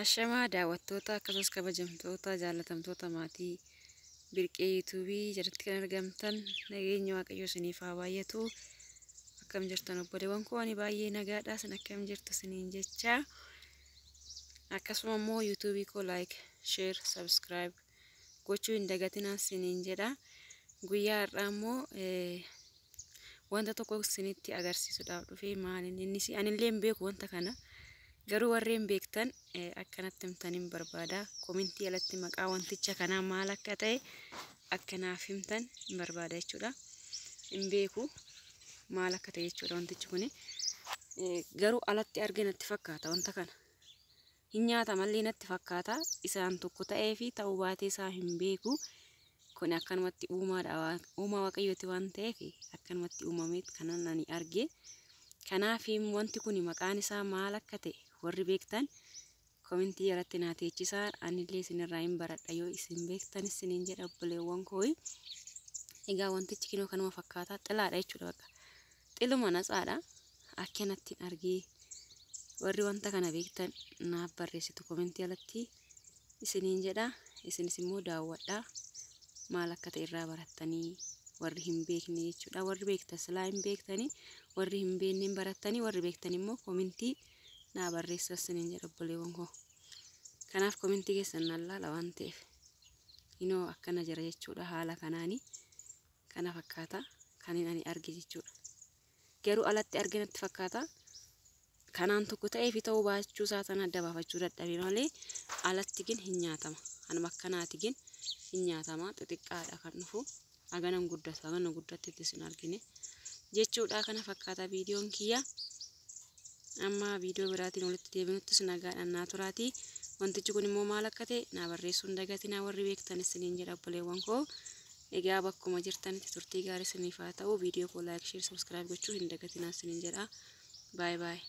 Ashamaa daawwattoota akkasumas kabajamtoota jaallatamtoota maatii Birqee Yuutuubii jalatti kan argamtan, nageenya Waaqayyoo isiniif haa baay'atu. Akkam jirtan obboleewwan koo? Ani baay'ee nagaadha. Isin akkam jirtu isiniin jecha. Akkasuma immoo yuutuubii koo like, share, subscribe gochuu hin dagatinaa isiniin jedha. Guyyaa har'aa immoo wanta tokko isinitti agarsiisuudhaaf dhufee. Maaliin innis anillee hin beeku wanta kana. Garuu warreen beektan akkanatti himtaniin barbaada. Komentii alatti maqaa wanticha kanaa maal akka ta'e akka naaf himtan hin barbaada jechuudha. Hin beeku maal akka ta'e jechuudha wantichi kuni. Garuu alatti arge natti fakkaata wanta kana. Hin nyaatamallee natti fakkaata. Isaan tokko ta'ee fi ta'uu baatee isaa hin beeku. Kun akkanumatti uumaadha. Uumaa Waaqayyooti waan ta'eef akkanumatti uumameet kanan ani arge. Kanaaf wanti kun maqaan isaa maal akka ta'e warri beektan komentii jalatti naa teechisaa, anillee isinirraa hin baradha yoo isin beektan isiniin jedha obboleewwan koo. Egaa wantichi kinoo kanuma fakkaata, xilaadha jechuudha bakka. Xiluma natsaadha. Akkanatti argee, warri wanta kana beektan naaf barreessitu komentii jalatti isiniin jedha. Isinis immoo daawwadhaa, maal akka ta'e irraa barattanii warri hin beekne jechuudha. Warri beektan silaa hin beektanii, warri hin beekne hin barattanii, warri beektan immoo komentii naa barreessaa isiniin jedha obboleewwan koo. Kanaaf komentii keessan naan laala waan ta'eef. Inoo akkana jira jechuudha, haala kanaani kana fakkaata kan ani arge jechuudha. Garuu alatti arge natti fakkaata. Kanaan tokko ta'ee fi ta'uu baachuu isaa sana adda baafachuu dadhabe malee alatti gin hin nyaatama. Anuma akkanaati gin hin nyaatama. Xixiqqaadha kan dhufu. Haganan guddatu, hagana guddattetti isin argine jechuudha. Kana fakkaata viidiyoon kiyya. Amma viidiyoo biraatiin walitti deebinuttis nagaadhaan naa turaatii. Wantichi kun immoo maal akka ta'e naa barreessuu hin dagatinaa warri beektan isiniin jedha obboleewwan koo. Egaa bakkuma jirtanitti turtii gaarii isiniif haa ta'u. Viidiyoo koo like, share, subscribe gochuu hin dagatinaa isiniin jedha. Baay'ee baay'ee.